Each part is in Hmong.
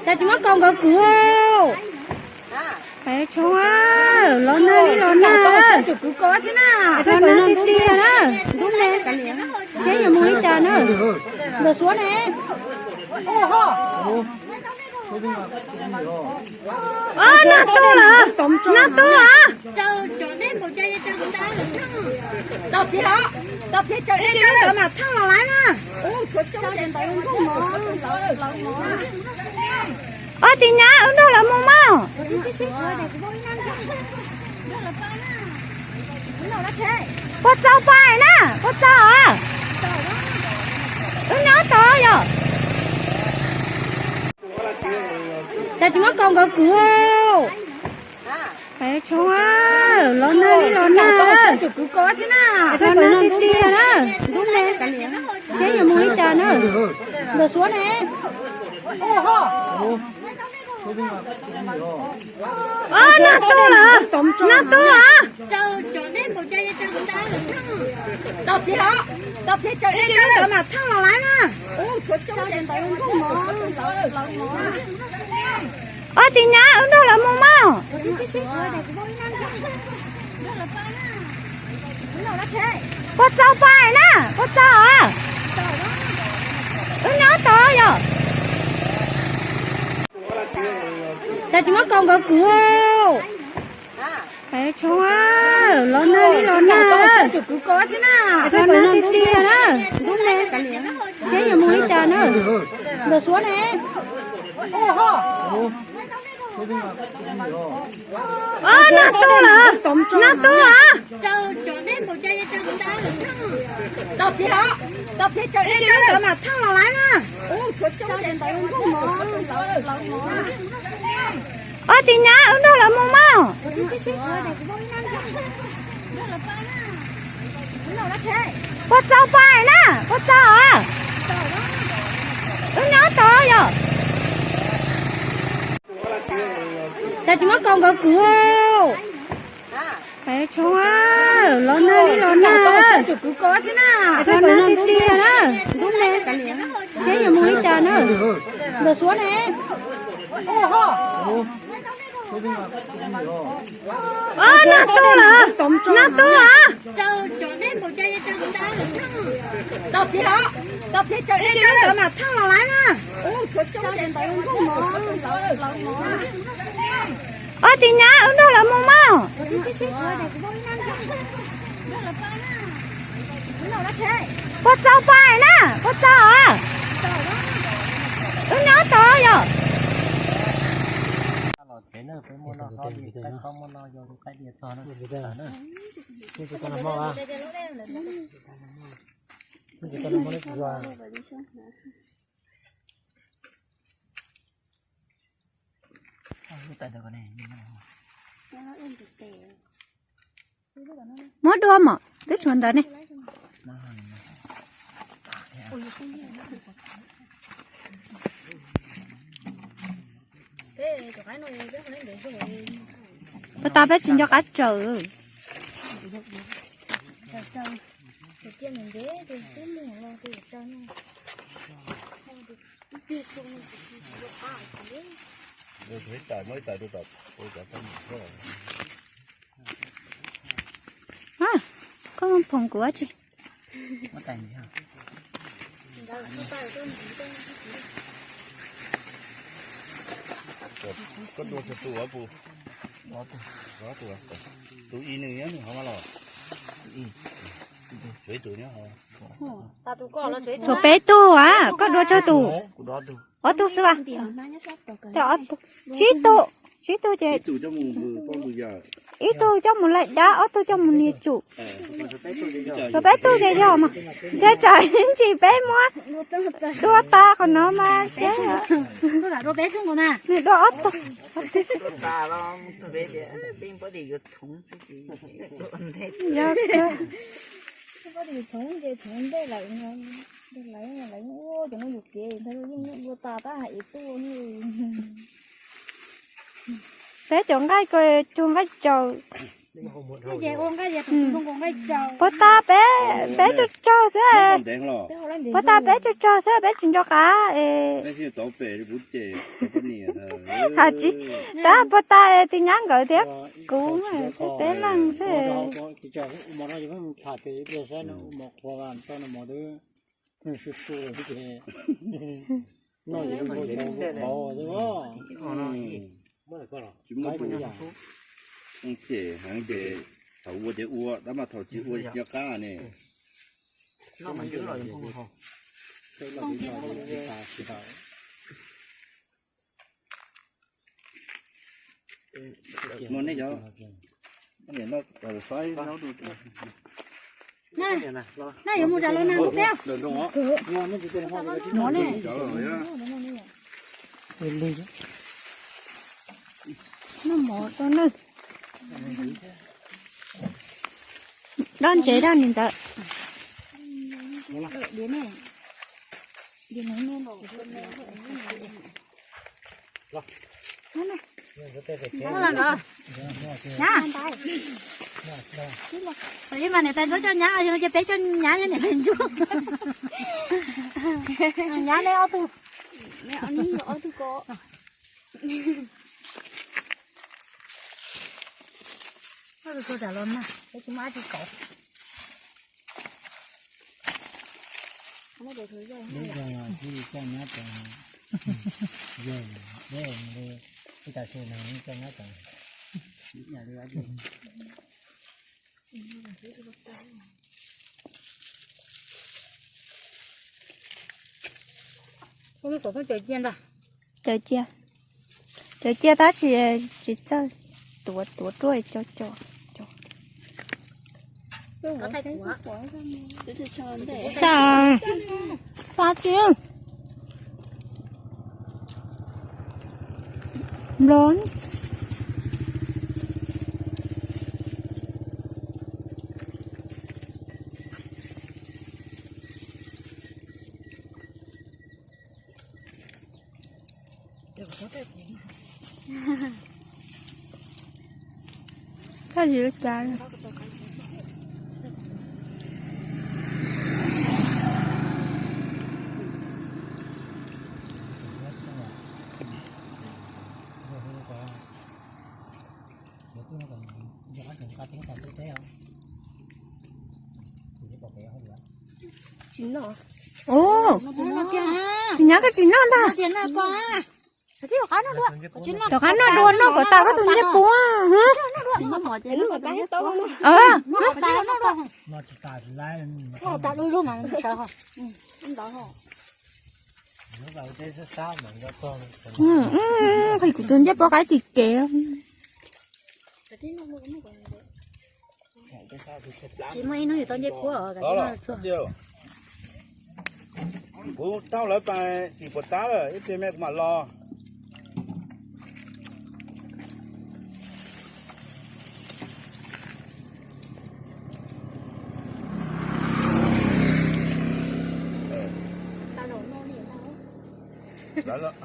Cas tsis muab kaus nkawd kwv? Pais tshoob, los nag li los nag, los nag tiag tiag na. Seb yuav mus li cas na. Nag tu lawm, nag tu lawm. Ob, tim nyab wb nrog lawv mus mog. Puas txaus pais na, puas txaus? Wb nyob tod yom. Cas tsis muab kaus nkawd kwv? Pais tshoob, los nag li los nag, los nag tiag tiag na. Seb yuav mus li cas na. Ob, nag tu lawm, nag tu lawm. Ob, tim nyab wb nrog lawv mus mog. Puas txaus pais na, puas txaus? Wb nyob tod yom. Cas tsis muab kaus nkawd kwv? Pais tshoob, los nag li los nag, los nag tiag tiag na. Seb yuav mus li cas na. Ob, nag tu lawm, nag tu lawm. Ob, tim nyab wb nrog lawv mus mog. Puas txaus pais na, puas txaus? Wb nyob tod yom. Cas tsis muab kaus nkawd kwv? Pais tshoob, los nag li los nag, los nag tiag tiag na. Seb yuav mus li cas na. Ob, nag tu lawm, nag tu lawm. Ob, tim nyab wb nrog lawv mus mog. Puas txaus pais na, puas txaus? Wb nyob tod yom. Muab dua mom, twb tshuav ntawd ne. Puas tas peb tsis nco qab tsaws. Koj mus phoom kuv tsi. Koj dua tsawg tus? Tus ib nws nyob nws hov mas los. Tshuav peb tug a, koj dua tsawg tus? Ob tug xwb a. Tsib tug, tsib tug ces ib tug coj mus laij dab, ob tug coj mus nias tsum. Tshuav peb tug ces yog mas ntshe tsam ntsis peb muab dua tas qhov no mas seb. Nws dua ob tug. Yog. Peb cov nqaij ko cug nqaij tsaus. Puas tas peb, peb tsawg tsawg xwb, puas tas peb tsawg tsawg xwb peb tsis nco qab es. Has tsis, tab puas tas tis nyab nkawd thiab kuv peb leeg xwb. Ces heev ces thaum ua ces ua, tab mas thaum tsis ua tsis nco qab ne. No nej cov, no, no yuav mus zam los nag ua peb. Mov ne. Noj mov tau na. Dob ntsev dob nim ntawd. Ib mas niam tais ntxuav coj nyab, yog no ces peb coj nyab, yog niam tais ntsuab. Nyab nej ob tug. Ob tug ko. Ob tug txhua tsam los mag, peb tsis muaj dab tsi kauv. Lub zoo tsis coj nyab tau, yog, ib tas su no coj nyab tau. Cawv cia, cawv cia tab sis tsis txawj tuav, tuav ruaj co co. Xav, xav tsis nplo. Koj yim cas. Ub, tsis nyab koj tsis noj ntag. Rov qab noj dua, noj kom tas koj tus ncej puab. Qhia kuv tus ncej puab qaib tim kev. Tsis muaj ib hnub yuav tau ncej puab. Kuv taug lawv pais tim puas tab lawm, ib pliag me kuv mam los.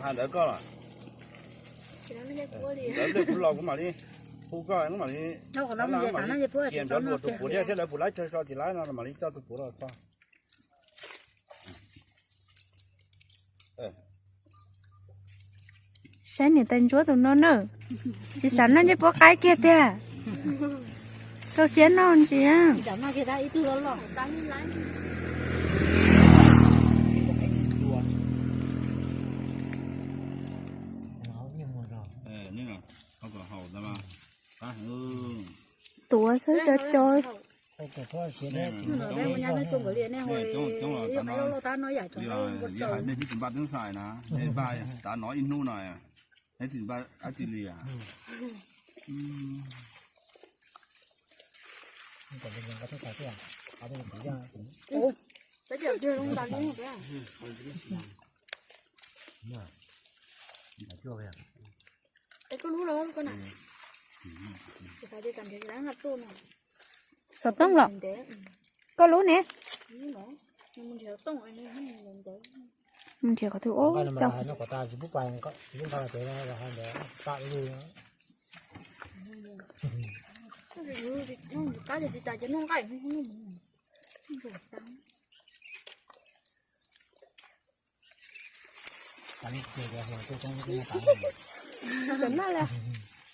Hais ntawd koj los. Lawv pliag kuv los kuv mam li hu koj, kuv mam li cia nrov luag tus puav thiab, lawv puas laib tso tso tsis laib no mam li coj tus puav los tso. Saib niam tais ntsuab tus no na, tsis xav noj ncej puab qaib kiag tiag. Rau siab noj ntsia. Tuav xwb cov cov. Nej twb tsis npaj teeb xais na, nej npaj tav no ib hnub no, nej twb tsis npaj dab tsi li. Xov tooj los? Koj lub ne? Nrhiav qhov twg ua tso.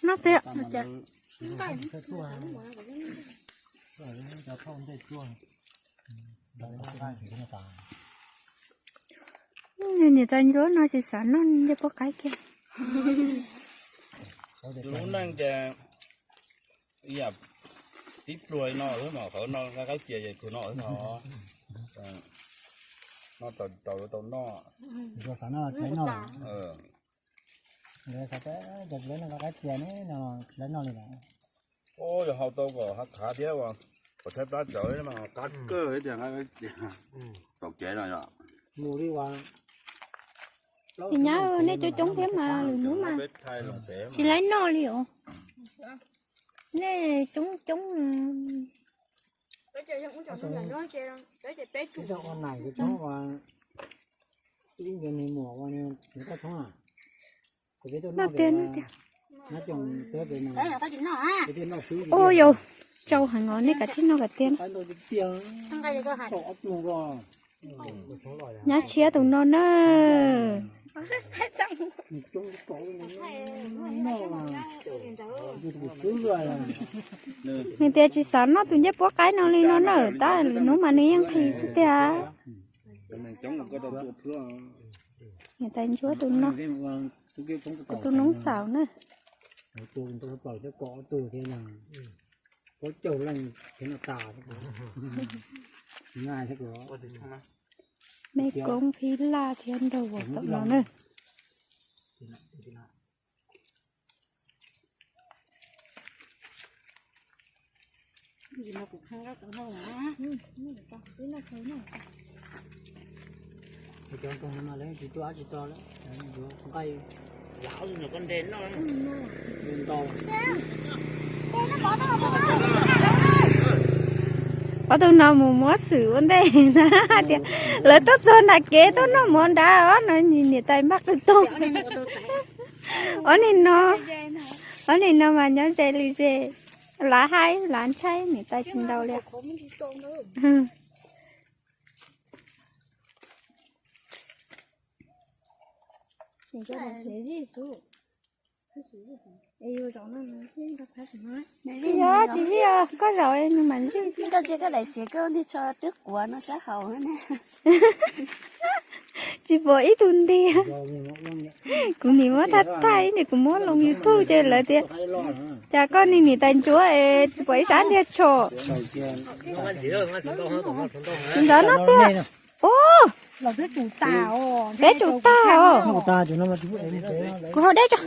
Noj tiag. Niam tais ntsuab no tsis xav noj ncej puab qaib kiag. Tus lub neej ces ib yam tib pluag li no xwb mas qhov no nqa qaib cia ces tus no xwb no. Noj tau tau noj. Lawv nqa qaib cia ne no, lawv noj li lawm. Yog hau tau kom hav khav thiab uas kom tshaib plab tsawv mas qab kawg thiab tias nqa qaib cia taus kev no yom. Mus li uas Tus nyab nej coob coob thiab mas lwm hnub mas tsis laib noj li os. Nej coob coob. Noj tiag, noj tiag. Ua yau, tsau heev os, nej kav tsij noj kom tiag. Nyab tshiab tus no na. Nws tias tsis xav noj tus ncej puab qaib no li no na, tab lwm hnub mas nws yeej nqhis xwb tiag. Niam tais ntsuab tus no, kuv tus noob xaus na. Me koob phib laj thiab nraug vos tom no na. Ob tug no mus muab xwm ua ntej na tias lawv tuaj txog nram kev tuaj noj mov nrad os no, niam tais npaj qws toog. Ob nim no, ob nim no mas nyob ze li ze, lav haib lav ntshai niam tais tsis ntau li. Tsis yog, tsis yog, koj zaum nws mam zij. Koj tsis, koj daim siav koj twb quav no sab hauv ne. Tsis pom ib tug ntiag. Kuv nim muab thaij thaij ib nim kuv muab loo YouTube ces lawv tias cas koj niam tais ntsuab es tsis pom ib sab ntiag tshos. Tus ntawd no tiag. Ub, peb tsum tag os. Kuv hau deb tso.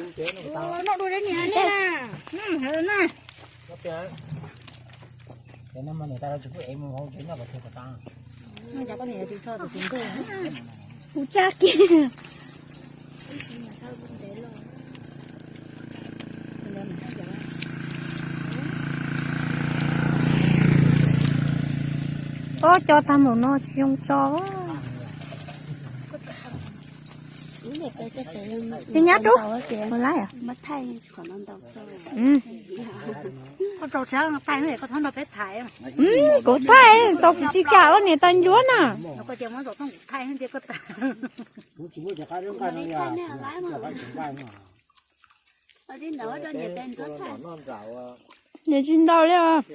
Kuv tsa kiag. Ub, co tag npaum no tsis zoo tso. Ces nyab rub, ua laib os. Kuv thaij tau kuv tsis kam ua niam tais ntsuab na. Niam tsis ntau li os.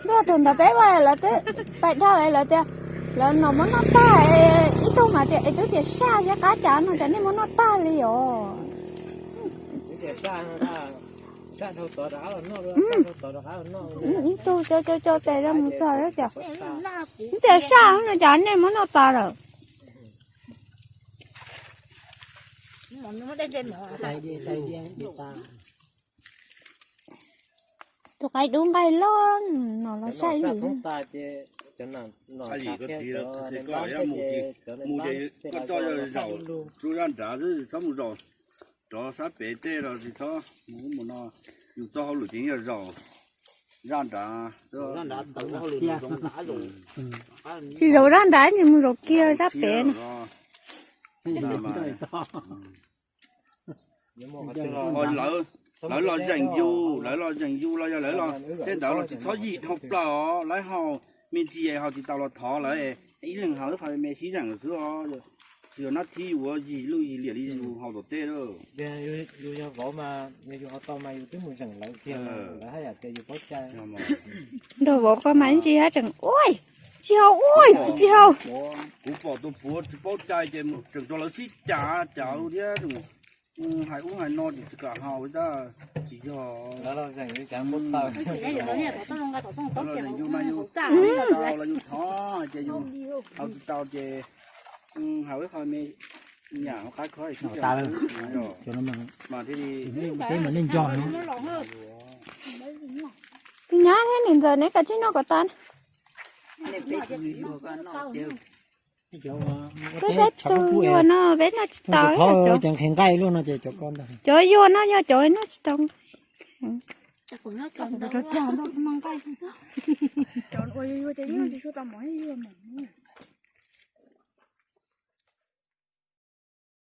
Ntuj, thaum ntawd peb ua lawv twb pais dhau lawv tias lawv nom muab noj tag, ib tug mas tias es twb tias saj thiab qab cas no cas nej muab noj tag li os. Ib tug co co co tes rau mus txog tias, ib tias saj no cas nej muab noj tas lawm. Tus qaib dub nqaij loj no los saib ib yam. Txhob mus zaum rov sab pem tej los tsis txhob mus ub mus no, yus txoj hauj lwm ces yog zaum. Zaj nrad, tsis zaum zaj nrad ces mus zaum kiag zaj pem no. Lawv los zeem yus, lawv los zeem yus los yog lawv los tej ntawd los tsis txhob yim dhau plaws os, lawv haus me ntsis haus tsis tau los thov lawv, ib leeg haus ib qho me sib zeem xwb os. Tsis yog nab thib yus ua yig lwj yig liam li yus haus tom tej lawm. Yus yog vauv mas yog yus haus tau mas yus twb mus zeem lawv tiag, lawv haj yam tias yus paub cai. Nrog vauv koj mas ib ntsis haj tseem ua, tsis haus ua, tsis haus. Kuv pom tus puav tsis paub cai ces tseem rau lawv sib cav cav thiab, hais ub hais no ces tsis kam haus tab tsis yog. Lawv los zeem yus mas yus tau los yus thov ces yus haus tsis tau ces haus ib qho me nyuam qab khob mas thiaj li. Tus nyab thiab niam ntxawm neb kav tsij noj kom tas. Peb peb tug yuag no peb noj tsis tau. Cov nqhis nqaij luaj no ces cov ko ntag. Cov yuag no yog cov noj tsis tau.